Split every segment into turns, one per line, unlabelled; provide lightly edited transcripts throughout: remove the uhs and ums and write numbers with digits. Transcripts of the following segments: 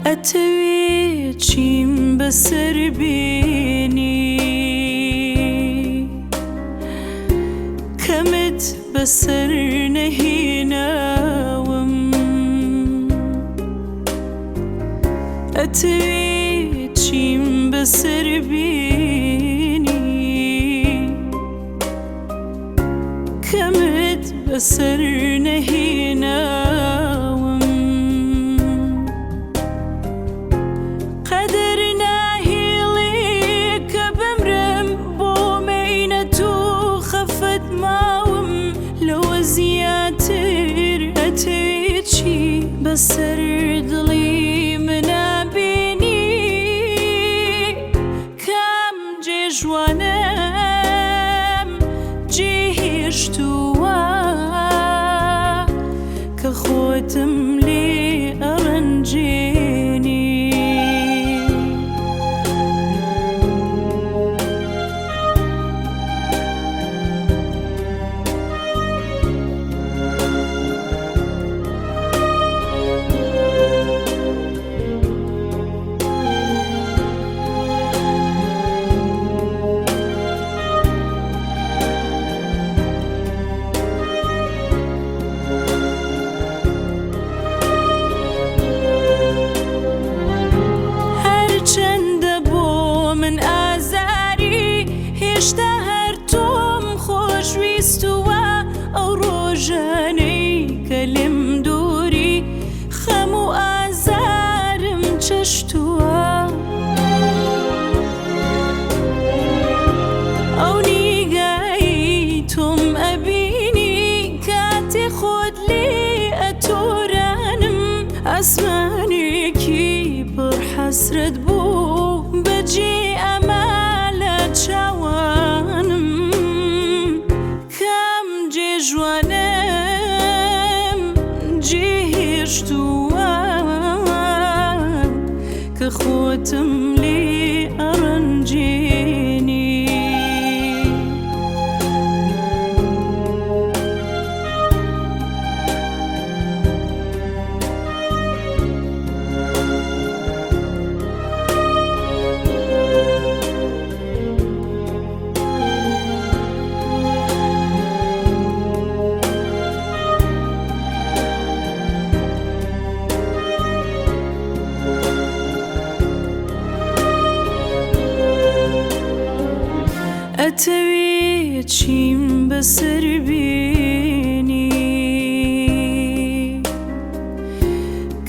ئەتەوێ چیم بەسەر بێنی؟ کەمت بەسەر نەهێناوم. ئەتەوێ چیم بەسەر بێنی؟ کەمت بەسەر نەهێناوم. قەدەر ناهێڵێ کە بمرم بۆ مەینەت و خەفەت ماوم، لەوە زیاتر ئەتەوێ چی بەسەر دڵی منا بێنی؟ کام جێژوانم جێهێشتووە کە خۆتم لێ ئەڕەنجێنی؟ هەرچەندە بۆ من ئازاری، هێشتا هەر تۆم خۆشویستووە. ئەو ڕۆژانەی کە لێم دووری خەم و ئازارم چەشتووە. ئەو نیگای تۆم ئەبینی کاتێ خۆت لێ ئەتۆرانم، ئاسمانێکی پڕ حەسرەت بوو بەجێ ئەما لە چاوانم. کام جێژوانم جێهێشتووە کە خۆتم لێ ئەڕەنجێنی؟ ئەتەوێ چیم بەسەر بێنی؟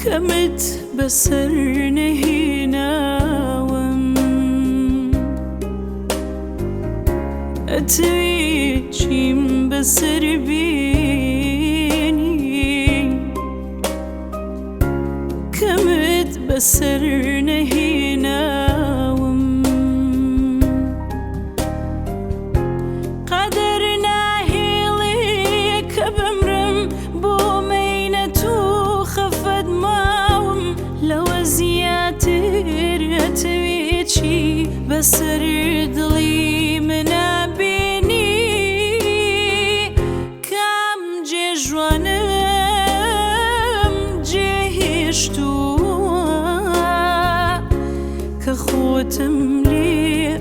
کەمت بەسەر نەهێناوم. ئەتەوێ چیم بەسەر بێنی؟ کەمت بەسەر نەهێناوم. قەدەر ناهێڵێ کە بمرم بۆ مەینەت و خەفەت ماوم، لەوە زیاتر ئەتەوێ چی بەسەر دڵی منا بێنی؟ کام جێژوانم جێهێشتووە کە خۆتم لێ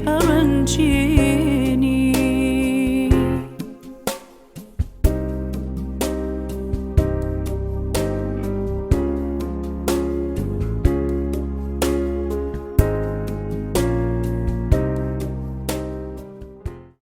ئەڕەنجێنی؟